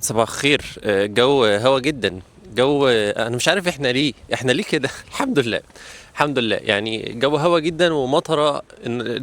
صباح الخير. الجو هوا جدا، جو انا مش عارف احنا ليه كده. الحمد لله الحمد لله. يعني الجو هوا جدا ومطره،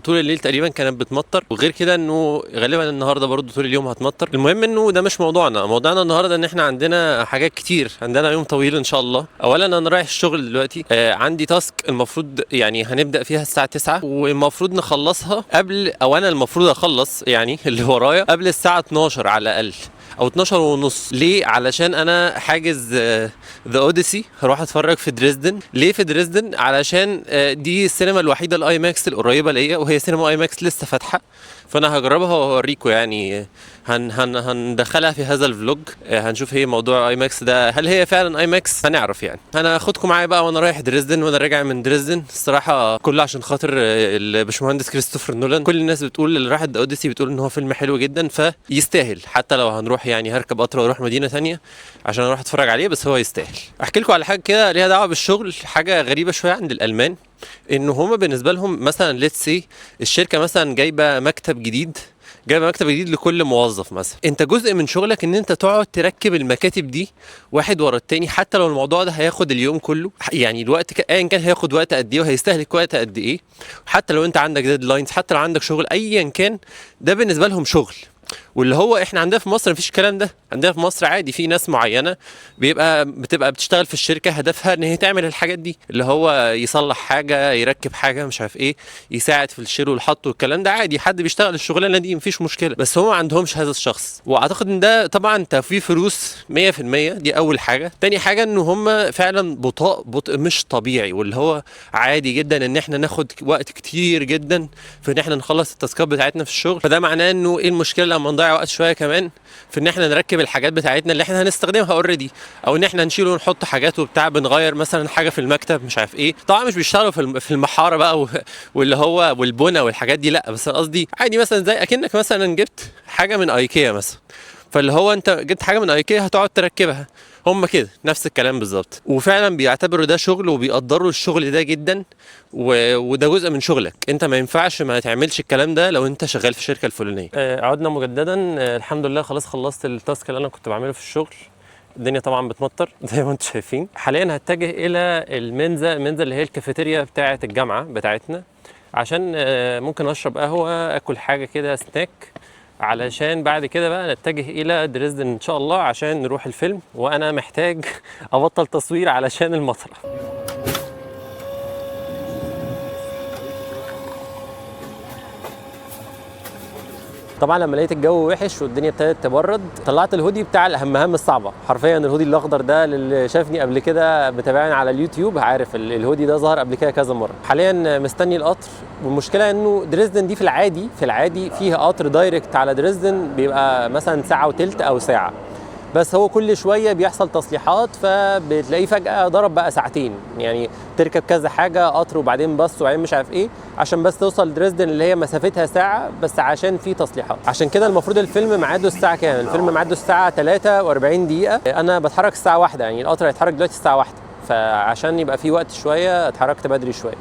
طول الليل تقريبا كانت بتمطر، وغير كده انه غالبا النهارده برضو طول اليوم هتمطر. المهم انه ده مش موضوعنا، موضوعنا النهارده ان احنا عندنا حاجات كتير، عندنا يوم طويل ان شاء الله. اولا انا رايح الشغل دلوقتي، عندي task المفروض يعني هنبدا فيها الساعة 9 والمفروض نخلصها قبل، او انا المفروض اخلص يعني اللي ورايا قبل الساعة 12 على الاقل او 12 ونص. ليه؟ علشان انا حاجز The Odyssey، هروح اتفرج في دريسدن. ليه في دريسدن؟ علشان دي السينما الوحيدة ال IMAX القريبة ليا، وهي سينما IMAX لسه فاتحة، فانا هجربها واوريكم يعني. هن هن هندخلها في هذا ال vlog، هنشوف هي موضوع IMAX ده هل هي فعلا IMAX، هنعرف يعني. انا هاخدكم معايا بقى وانا رايح دريسدن وانا راجع من دريسدن. الصراحة كله عشان خاطر الباشمهندس كريستوفر نولان. كل الناس بتقول اللي راحت Odyssey بتقول ان هو فيلم حلو جدا، فيستاهل حتى لو هنروح يعني هركب قطر واروح مدينة ثانية عشان اروح اتفرج عليه، بس هو يستاهل. احكي لكم على حاجة كده ليها دعوه بالشغل، حاجة غريبة شوية عند الالمان، ان هما بالنسبة لهم مثلا let's say الشركة مثلا جايبه مكتب جديد، جايبه مكتب جديد لكل موظف مثلا، انت جزء من شغلك ان انت تقعد تركب المكاتب دي واحد ورا التاني، حتى لو الموضوع ده هياخد اليوم كله، يعني الوقت ايا كان هياخد وقت قد ايه وهيستهلك وقت قد ايه، حتى لو انت عندك deadlines، حتى لو عندك شغل ايا كان، ده بالنسبة لهم شغل. واللي هو احنا عندنا في مصر مفيش الكلام ده، عندنا في مصر عادي في ناس معينة بتبقى بتشتغل في الشركة هدفها ان هي تعمل الحاجات دي، اللي هو يصلح حاجة، يركب حاجة، مش عارف ايه، يساعد في الشيل والحط والكلام ده، عادي حد بيشتغل الشغلانة دي مفيش مشكلة. بس هو ما عندهمش هذا الشخص، واعتقد ان ده طبعا توفير فلوس 100%، دي اول حاجة. تاني حاجة ان هم فعلا بطاء، بطء مش طبيعي، واللي هو عادي جدا ان احنا ناخد وقت كتير جدا في ان احنا نخلص التاسكات بتاعتنا في الشغل. فده معناه انه ايه المشكلة لما نضيع وقت شوية كمان في ان احنا نركب الحاجات بتاعتنا اللي احنا هنستخدمها already، او ان احنا نشيل ونحط حاجات وبتاع، بنغير مثلا حاجة في المكتب مش عارف ايه. طبعا مش بيشتغلوا في المحاره بقى واللي هو والبنى والحاجات دي، لا، بس قصدي عادي مثلا زي اكنك مثلا جبت حاجة من ايكيا مثلا، فاللي هو انت جبت حاجة من ايكيا هتقعد تركبها، هم كده نفس الكلام بالظبط. وفعلا بيعتبروا ده شغل وبيقدروا الشغل ده جدا، وده جزء من شغلك، انت ما ينفعش ما تعملش الكلام ده لو انت شغال في الشركة الفلانية. عدنا مجددا، الحمد لله خلاص خلصت ال task اللي انا كنت بعمله في الشغل. الدنيا طبعا بتمطر زي ما انتم شايفين. حاليا هتجه الى ال Mensa، ال Mensa اللي هي الكافيتيريا بتاعه الجامعة بتاعتنا، عشان ممكن اشرب قهوة، اكل حاجة كده سناك، علشان بعد كده بقى نتجه الى دريسدن ان شاء الله عشان نروح الفيلم. وانا محتاج ابطل تصوير علشان المطره. طبعا لما لقيت الجو وحش والدنيا ابتدت تبرد طلعت الهودي بتاع المهام الصعبة، حرفيا الهودي الاخضر ده اللي شافني قبل كده بتابعني على اليوتيوب عارف الهودي ده ظهر قبل كده كذا مرة. حاليا مستني القطر، والمشكلة انه دريسدن دي في العادي فيها قطر direct على دريسدن بيبقى مثلا ساعة وتلت او ساعة، بس هو كل شوية بيحصل تصليحات فبتلاقيه فجاة ضرب بقى ساعتين، يعني تركب كذا حاجة قطر وبعدين باص وبعدين مش عارف ايه عشان بس توصل دريسدن اللي هي مسافتها ساعة، بس عشان في تصليحات. عشان كده المفروض الفيلم ميعاده الساعة كام؟ الفيلم ميعاده الساعة 43 دقيقة، انا بتحرك الساعة 1، يعني القطر هيتحرك دلوقتي الساعة 1، فعشان يبقى في وقت شوية اتحركت بدري شوية.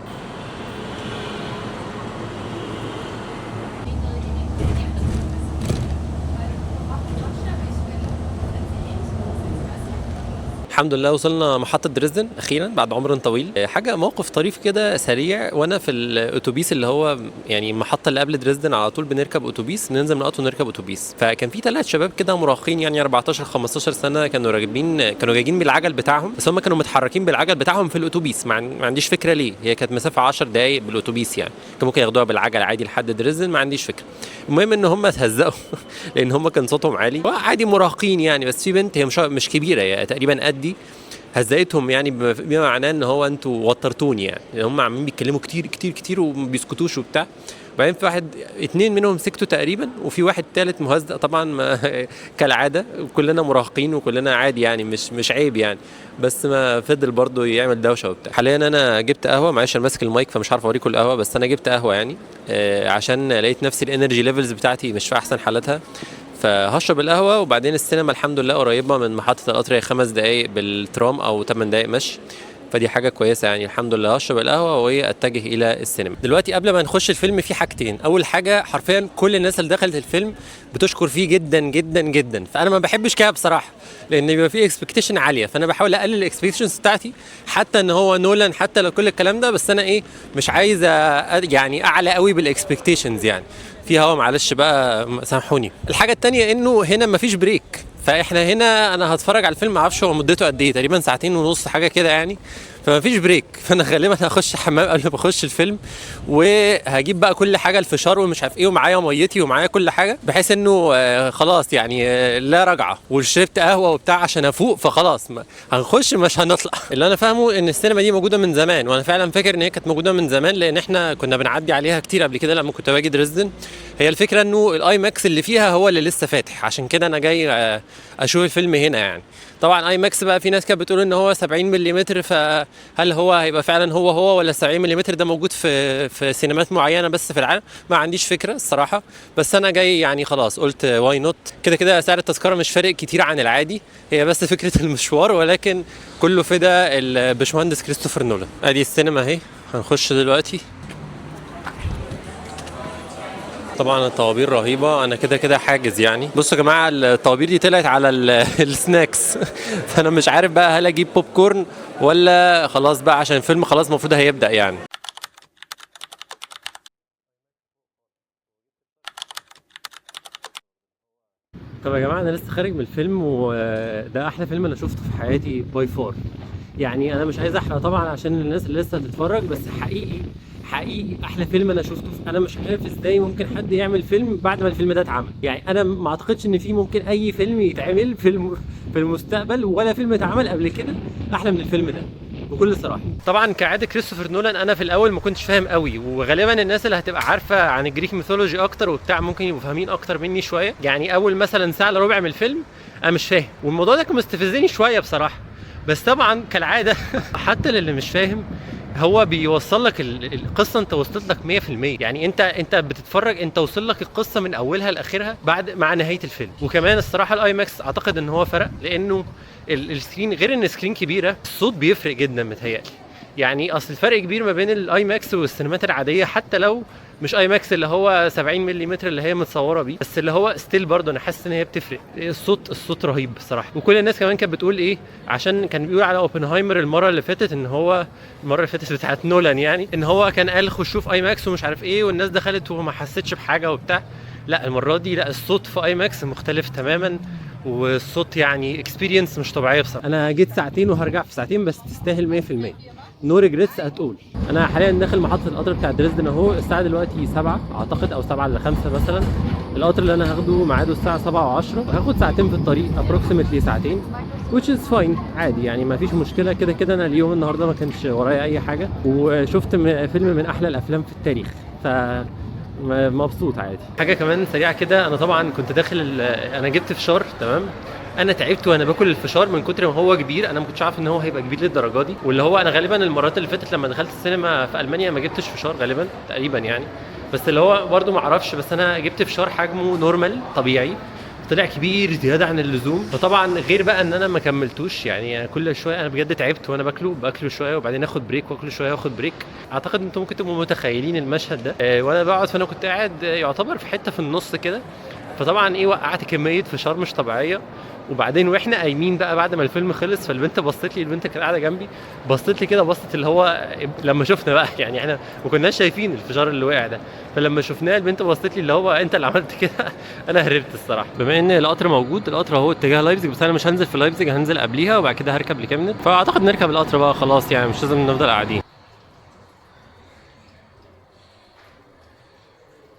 الحمد لله وصلنا محطة دريسدن أخيرا بعد عمر طويل. حاجة موقف طريف كده سريع، وأنا في الأتوبيس اللي هو يعني المحطة اللي قبل دريسدن على طول بنركب أتوبيس، ننزل من القطر ونركب أتوبيس. فكان في 3 شباب كده مراهقين يعني 14 15 سنة، كانوا جايين بالعجل بتاعهم، بس هم كانوا متحركين بالعجل بتاعهم في الأتوبيس، ما عنديش فكرة ليه، هي كانت مسافة 10 دقايق بالأتوبيس يعني، كان ممكن ياخدوها بالعجل عادي لحد دريسدن، ما عنديش فكرة. المهم إن هم اتهزقوا لأن هم كان صوتهم عالي، عادي مراهقين يعني، بس في بنت هي مش كبيرة يعني تقريبا قدي، هزقتهم يعني بما معناه ان هو انتوا وترتوني يعني، لان هم عمالين بيتكلموا كتير كتير كتير وما بيسكتوش وبتاع. بعدين في واحد 2 منهم سكتوا تقريبا، وفي واحد تالت مهزأ طبعا ما كالعادة، كلنا مراهقين وكلنا عادي يعني، مش عيب يعني، بس ما فضل برضه يعمل دوشه وبتاع. حاليا انا جبت قهوة، معلش انا ماسك المايك فمش عارف اوريكم القهوة، بس انا جبت قهوة يعني، عشان لقيت نفسي ال energy levels بتاعتي مش في احسن حالتها، فهشرب القهوة. وبعدين السينما الحمد لله قريبة من محطة القطر، هي 5 دقايق بالترام أو 8 دقايق مشي، فدي حاجة كويسة يعني، الحمد لله. هشرب القهوة واتجه الى السينما. دلوقتي قبل ما نخش الفيلم في حاجتين. اول حاجة، حرفيا كل الناس اللي دخلت الفيلم بتشكر فيه جدا جدا جدا، فانا ما بحبش كده بصراحة، لان بيبقى فيه expectation عالية، فانا بحاول اقلل ال expectations بتاعتي، حتى ان هو نولان، حتى لو كل الكلام ده، بس انا ايه، مش عايز يعني اعلى قوي بال expectations يعني فيها هو، معلش بقى سامحوني. الحاجة التانية انه هنا مفيش break، فاحنا هنا انا هتفرج على الفيلم، ما اعرفش هو مدته قد ايه، تقريبا ساعتين ونص حاجة كده يعني، فمفيش break، فانا غالبا هخش حمام قبل ما اخش الفيلم، وهجيب بقى كل حاجة، الفشار ومش عارف ايه، ومعايا ميتي ومعايا كل حاجة، بحيث انه خلاص يعني لا رجعه، وشربت قهوة وبتاع عشان افوق، فخلاص هنخش مش هنطلع. اللي انا فاهمه ان السينما دي موجودة من زمان، وانا فعلا فاكر ان هي كانت موجودة من زمان، لان احنا كنا بنعدي عليها كتير قبل كده لما كنت باجي دريسدن. هي الفكرة انه ال IMAX اللي فيها هو اللي لسه فاتح، عشان كده انا جاي اشوف الفيلم هنا يعني. طبعا IMAX بقى في ناس كانت بتقول ان هو 70 ملم، فهل هو هيبقى فعلا هو هو، ولا 70 ملم ده موجود في سينمات معينة بس في العالم؟ ما عنديش فكرة الصراحة، بس انا جاي يعني خلاص قلت why not. كده كده سعر التذكرة مش فارق كتير عن العادي، هي بس فكرة المشوار، ولكن كله فدا الباشمهندس كريستوفر نولان. ادي السينما اهي، هنخش دلوقتي. طبعا الطوابير رهيبة، انا كده كده حاجز يعني. بصوا يا جماعة، الطوابير دي طلعت على ال snacks، فانا مش عارف بقى هل اجيب بوب كورن ولا خلاص بقى، عشان الفيلم خلاص المفروض هيبدأ يعني. طب يا جماعة، انا لسه خارج من الفيلم، وده احلى فيلم انا شفته في حياتي by far يعني. انا مش عايز احرق طبعا عشان الناس اللي لسه هتتفرج، بس حقيقي حقيقي احلى فيلم انا شفته. انا مش عارف ازاي ممكن حد يعمل فيلم بعد ما الفيلم ده اتعمل يعني. انا ما اعتقدش ان في ممكن اي فيلم يتعمل في المستقبل، ولا فيلم اتعمل قبل كده احلى من الفيلم ده بكل صراحة. طبعا كعادة كريستوفر نولان، انا في الاول ما كنتش فاهم قوي، وغالبا الناس اللي هتبقى عارفه عن ال Greek mythology اكتر وبتاع ممكن يبقوا فاهمين اكتر مني شوية يعني. اول مثلا ساعة الا ربع من الفيلم انا مش فاهم، والموضوع ده كان مستفزني شوية بصراحة، بس طبعا كالعادة حتى للي مش فاهم هو بيوصل لك القصة، انت وصلت لك 100% يعني. انت بتتفرج، انت وصل لك القصة من اولها لاخرها بعد مع نهاية الفيلم. وكمان الصراحة ال IMAX اعتقد ان هو فرق، لانه ال screen، غير ان ال screen كبيرة، الصوت بيفرق جدا متهيألي يعني. اصل الفرق كبير ما بين ال IMAX والسينمات العادية، حتى لو مش IMAX اللي هو 70 ملم اللي هي متصورة بيه، بس اللي هو still برضه انا حاسس ان هي بتفرق. الصوت رهيب بصراحة. وكل الناس كمان كانت بتقول ايه، عشان كان بيقول على اوبنهايمر المرة اللي فاتت، ان هو المرة اللي فاتت بتاعت نولان يعني، ان هو كان قال خشوه في IMAX ومش عارف ايه، والناس دخلت وما حستش بحاجة وبتاع. لا المرة دي لا، الصوت في IMAX مختلف تماما، والصوت يعني experience مش طبيعية بصراحة. انا جيت ساعتين وهرجع في ساعتين، بس تستاهل 100%، no regrets at all. انا حاليا داخل محطة القطر بتاع دريسدن اهو، الساعة دلوقتي 7 اعتقد، او 7 الا 5 مثلا. القطر اللي انا هاخده ميعاده الساعة 7:10، هاخد ساعتين في الطريق، approximately ساعتين، which is fine عادي يعني، ما فيش مشكلة. كده كده انا اليوم النهارده ما كانش ورايا اي حاجة، وشفت فيلم من احلى الافلام في التاريخ، ف مبسوط عادي. حاجة كمان سريعة كده، انا طبعا كنت داخل انا جبت فشار، تمام. انا تعبت وانا باكل الفشار من كتر ما هو كبير، انا ما كنتش عارف ان هو هيبقى كبير للدرجة دي. واللي هو انا غالبا المرات اللي فاتت لما دخلت السينما في المانيا ما جبتش فشار غالبا تقريبا يعني، بس اللي هو برده ما اعرفش، بس انا جبت فشار حجمه normal طبيعي، طلع كبير زيادة عن اللزوم. فطبعا غير بقى ان انا ما كملتوش يعني، أنا كل شوية انا بجد تعبت وانا باكله شوية وبعدين اخد break، واكله شوية واخد break. اعتقد انتم ممكن تبقوا متخيلين المشهد ده. وانا بقعد، فانا كنت قاعد يعتبر في حتة في النص كده، فطبعا ايه وقعت كمية فشار مش طبيعية. وبعدين واحنا قايمين بقى بعد ما الفيلم خلص، فالبنت بصت لي، البنت كانت قاعدة جنبي، بصت لي كده بصت اللي هو لما شفنا بقى يعني احنا ما كناش شايفين الفشار اللي وقع ده، فلما شفناه البنت بصت لي اللي هو انت اللي عملت كده. انا هربت الصراحة. بما ان القطر موجود، القطر اهو اتجاه لايبزيج، بس انا مش هنزل في لايبزيج، هنزل قبليها وبعد كده هركب لكيمنت، فاعتقد نركب القطر بقى خلاص يعني، مش لازم نفضل قاعدين.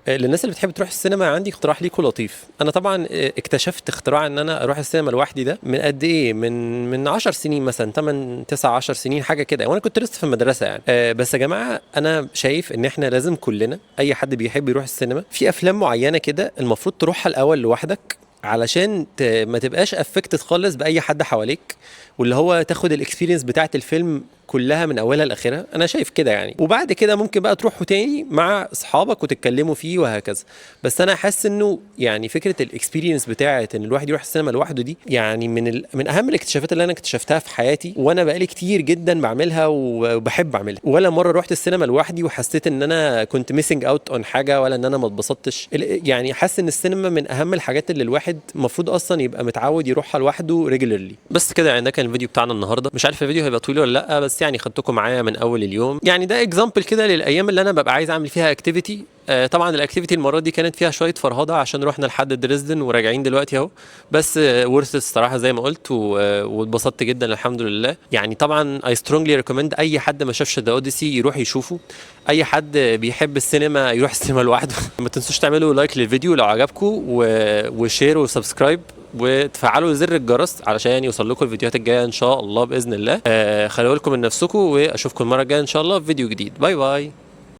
للناس اللي بتحب تروح السينما عندي اقتراح ليكوا لطيف. انا طبعا اكتشفت اختراع ان انا اروح السينما لوحدي ده من قد ايه، من 10 سنين مثلا، 8 9 10 سنين حاجة كده، وانا كنت لسه في المدرسة يعني. بس يا جماعة انا شايف ان احنا لازم كلنا، اي حد بيحب يروح السينما، في افلام معينة كده المفروض تروحها الاول لوحدك علشان ما تبقاش affected خالص باي حد حواليك، واللي هو تاخد ال experience بتاعت الفيلم كلها من اولها لاخرها، انا شايف كده يعني. وبعد كده ممكن بقى تروحوا تاني مع اصحابك وتتكلموا فيه وهكذا. بس انا حاسس انه يعني فكرة ال experience بتاعه ان الواحد يروح السينما لوحده دي يعني من اهم الاكتشافات اللي انا اكتشفتها في حياتي، وانا بقالي كتير جدا بعملها وبحب اعملها. ولا مرة رحت السينما لوحدي وحسيت ان انا كنت missing out on حاجه، ولا ان انا ما اتبسطتش. يعني حاسس ان السينما من اهم الحاجات اللي الواحد المفروض اصلا يبقى متعود يروحها لوحده regularly. بس كده يعني، ده كان الفيديو بتاعنا النهارده. مش عارف الفيديو هيبقى طويل ولا لا، بس يعني خدتكم معايا من اول اليوم. يعني ده example كده للايام اللي انا ببقى عايز اعمل فيها activity. طبعا ال activity المرة دي كانت فيها شوية فرهضه عشان رحنا لحد دريسدن وراجعين دلوقتي اهو، بس worth الصراحة زي ما قلت، واتبسطت جدا الحمد لله. يعني طبعا I strongly recommend اي حد ما شافش The Odyssey يروح يشوفه، اي حد بيحب السينما يروح السينما لوحده. ما تنسوش تعملوا like للفيديو لو عجبكم، و share و subscribe وتفعلوا زر الجرس علشان يوصل لكم الفيديوهات الجاية ان شاء الله باذن الله. خلوا بالكم من نفسكم، واشوفكم المرة الجاية ان شاء الله في فيديو جديد. bye bye.